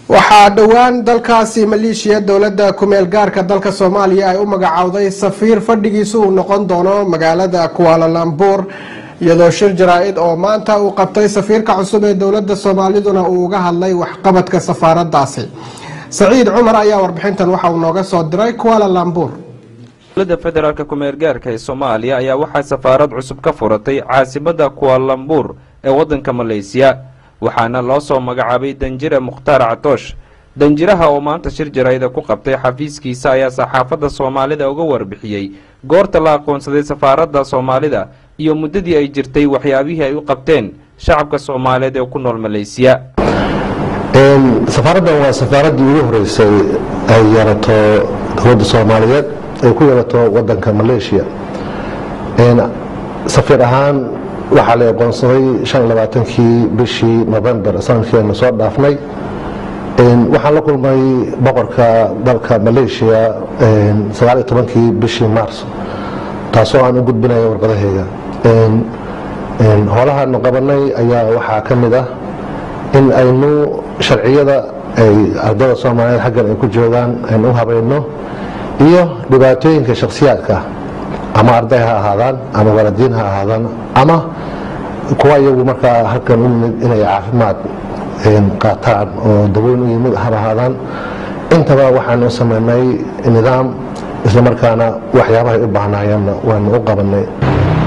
Waxaa dhowaan dalkaasi Maleeshiya dowladda kumeel gaarka dalka Soomaaliya ay u magacowday safiir fadhigiisu uu noqon doono magaalada Kuala Lumpur, iyadoo shir jaraa-id oo maanta uu qabtay safiirka cusub ee dowladda Soomaaliduna uu uga hadlay waxqabadka safaaraddaasi. Saciid Cumar ayaa warbixintan waxa uu nooga soo diray Kuala Lumpur. Dowladda federaalka kumeel gaarka ee Soomaaliya ayaa waxaa safaarad cusub ka furatay caasimadda Kuala Lumpur ee waddanka Maleysiya, waxaana loo soo magacaabay danjire Mukhtaar Catoosh. Danjiraha oo maanta shir jaraa'ida ku qabtay xafiiskiisa ayaa saxaafadda Soomaalida uga warbixiyey goorta la aqoonsaday safaaradda Soomaalida iyo muddadii ay jirtay waxyaabihii ay u qabteen shacabka Soomaaliyeed ee ku nool Maleysiya. Safaaraddan waa safaaraddii ugu horeysay ay yeelato dowladda Soomaaliyeed ay ku yeelato wadanka Maleeshiya. Safiir ahaan waxaa la aqoonsaday 25-kii bishii November sanadkeena soo dhaafnay. Waxaan la kulmay boqorka dalka Maleeshiya 19-kii bishii Maarso, taasoo aan u gudbinaya warqadaheyga. Howlahaanu qabanay ayaa waxaa ka mid ah in aynu sharciyada ay ardada Soomaaliyeed xaggan ay ku joogaan aynu u habayno, iyo dhibaatooyinka shakhsiyaadka, ama arday ha ahaadaan ama waalidiin ha ahaadaan ama kuwa iyagu markaa halkan u yimid inay caafimaad qaataan oo daweyn u yimid haba ahaadaan, intaba waxaan u sameynay nidaam, islamarkaana waxyaabahay u baahnaayeenna waanu u qabanay.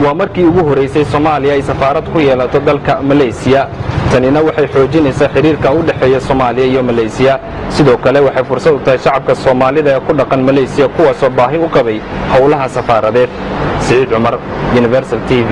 Waa markii ugu horeysay Soomaaliya ay safaarad ku yeelato dalka Maleysiya. Tanina waxay xoojinaysaa xidhiirka u dhexeeya Soomaaliya iyo Maleysiya. Sidoo kale waxay fursad u tahay shacabka Soomaalida ee ku dhaqan Maleysiya, kuwaasoo baahi u qabay howlaha safaaradeed. Siciid Cumar, Universal TV.